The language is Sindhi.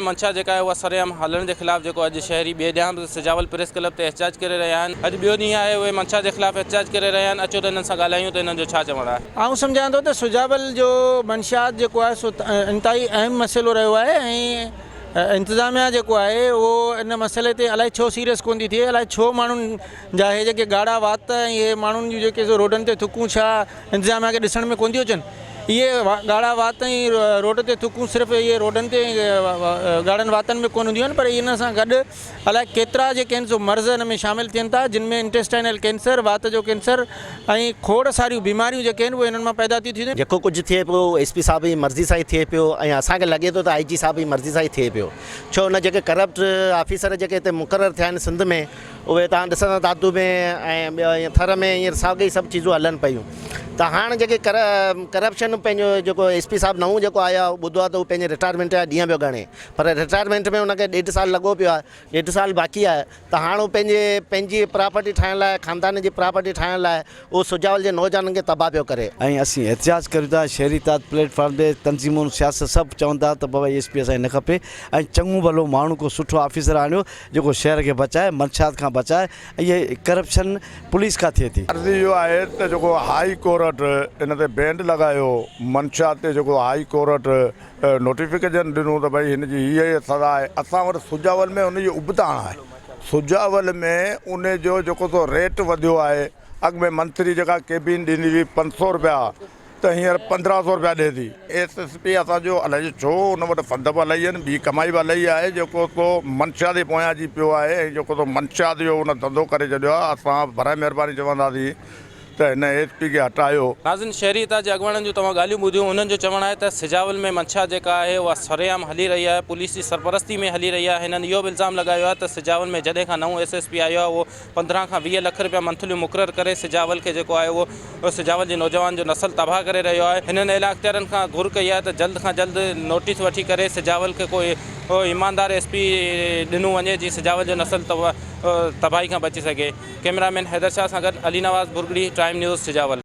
منشا جيڪا آهي اها سرعام هلڻ جي خلاف جيڪو اڄ شهري ٻئي ڏينهن به سجاول پريس ڪلب تي احتجاج ڪري رهيا آهن اڄ ٻيو ڏينهن آهي اهي منشا جي خلاف احتجاج ڪري رهيا آهن اچو ته انهن سان ڳالهايون ته انهن جو ڇا چوڻ آهي. آئون سمجهان ٿو ته سجاول جو منشيات جيڪو آهي سو انتهائي اهم مسئلو رهيو آهي ۽ انتظاميا جيڪو آهي اهو ان مسئلي تي الائي ڇو سيريس ڪونه ٿي ٿئي الائي ڇو ماڻهن جا اهي جيڪي ڳاڙها وات ۽ اهي ماڻهن جون جيڪي سو روڊن تي ٿڪون ڇا انتظاميا کي ڏسڻ ۾ ڪونه ٿيون اچن. اهي ڳاڙها وات ۽ روڊ تي ٿڪون صرف اهي روڊن تي ۽ ڳاڙهن واتن ۾ ڪونه هونديون آهن پر ان سان گڏ الائي ڪيترا جيڪي آهن سو مرض ان ۾ شامل ٿين ٿا جن ۾ انٽيسٽائنل ڪينسر، وات جو ڪينسر ۽ کوڙ ساريون بيماريون جيڪي آهن اهي انهن مان پيدا ٿيون ٿين. جيڪو ڪجهه ٿئي پيو ايس پي صاحب جي مرضي سان ئي ٿئي پيو ۽ اسان کي لڳي ٿو ته آء جي صاحب جي مرضي سان ئي ٿئي پيو ڇو نه جيڪي ڪرپٽ آفيسر جيڪي هتي مقرر ٿيا آهن سنڌ ۾ اهي توهان ڏسندا دادو ۾ ۽ ٻيو ائين ٿر ۾ هينئر ساڳي سڀ چيزون هلن پيون ته هاڻ جيڪي ڪرپشن پنهنجو جيڪو ايس پي صاحب نئون جيڪو آيو آهي ٻڌو آهي ته هو پنهنجي رٽائرمينٽ جا ڏينهن پيو ڳڻي پر رٽائرمينٽ ۾ هن کي ڏيڍ سال لڳو پيو آهي ڏيڍ سال باقي آهي ته هاڻ هو پنهنجي پنهنجي پراپرٽي ٺاهڻ لاء خاندان جي پراپرٽي ٺاهڻ لاء اهو سجاول جي نوجوانن کي تباهه پيو ڪري. ۽ اسين احتجاج ڪريون ٿا شهري اتحاد پليٽ فارم تي تنظيمون سياست سڀ چون ٿا ته بابا ايس پي اسان کي نه کپي ۽ چڱو ڀلو ماڻهو ڪو سٺو آفيسر آڻيو جيڪو شهر کي بچائي منشيات کان بچائي ۽ هي ڪرپشن پوليس کان ٿئي ٿي. عرض اهو آهي ته جيڪو هائي ڪورٽ ان تي بينڊ لڳايو منشيات تي جيڪو هائي ڪورٽ نوٽيفڪيشن ڏنو ته ڀئي هن جي هيء هيء سزا آهي اسان وٽ سجاول ۾ ان جي ابتاڻ آهي سجاول ۾ ان جو جيڪو سو ريٽ وڌيو آهي اڳ ۾ منٿلي جيڪا ڪيبين ڏيندي هئي 500 رپيا ته هينئر 1500 رپيا ڏئي ٿي. ايس ايس پي اسان جو الائي ڇو ان وٽ فند به الائي آهن ٻي ڪمائي به الائي آهي جيڪو سو منشيات جي پويان اچي پيو آهي ۽ جيڪو سو منشيات جو ان ڌنڌو ڪري ڇڏيو آهي اسان برائي مهرباني چونداسين ته هن ايس پي کي هٽايو. ناظرين شهري اتحاد جي اڳواڻن جون توهان ڳالهيون ٻڌيون انهن جو چوڻ آهي ته سجاول ۾ منشيات جيڪا آهي اها سرعام هلي رهي آهي پوليس جي سرپرستي ۾ هلي رهي آهي هنن اهو به الزام لڳايو آهي ته سجاول ۾ جڏهن کان نئون ايس ايس پي آيو آهي اهو 15 کان 20 لک رپيا منٿليون مقرر ڪري سجاول کي جيڪو آهي اهو سجاول جي نوجوان جو نسل تباهه ڪري رهيو آهي هنن اعليٰ اختيارن کان گهر ڪئي آهي ته جلد کان جلد نوٽيس وٺي ڪري سجاول کي ڪو ايماندار ايس پي ڏنو وڃي جيئن سجاول جو نسل تباهي کان بچي سگهي ڪئميرا مين حيدر شاهه سان گڏ علي نواز ڀرڳڙي ٽائيم نيوز سجاول.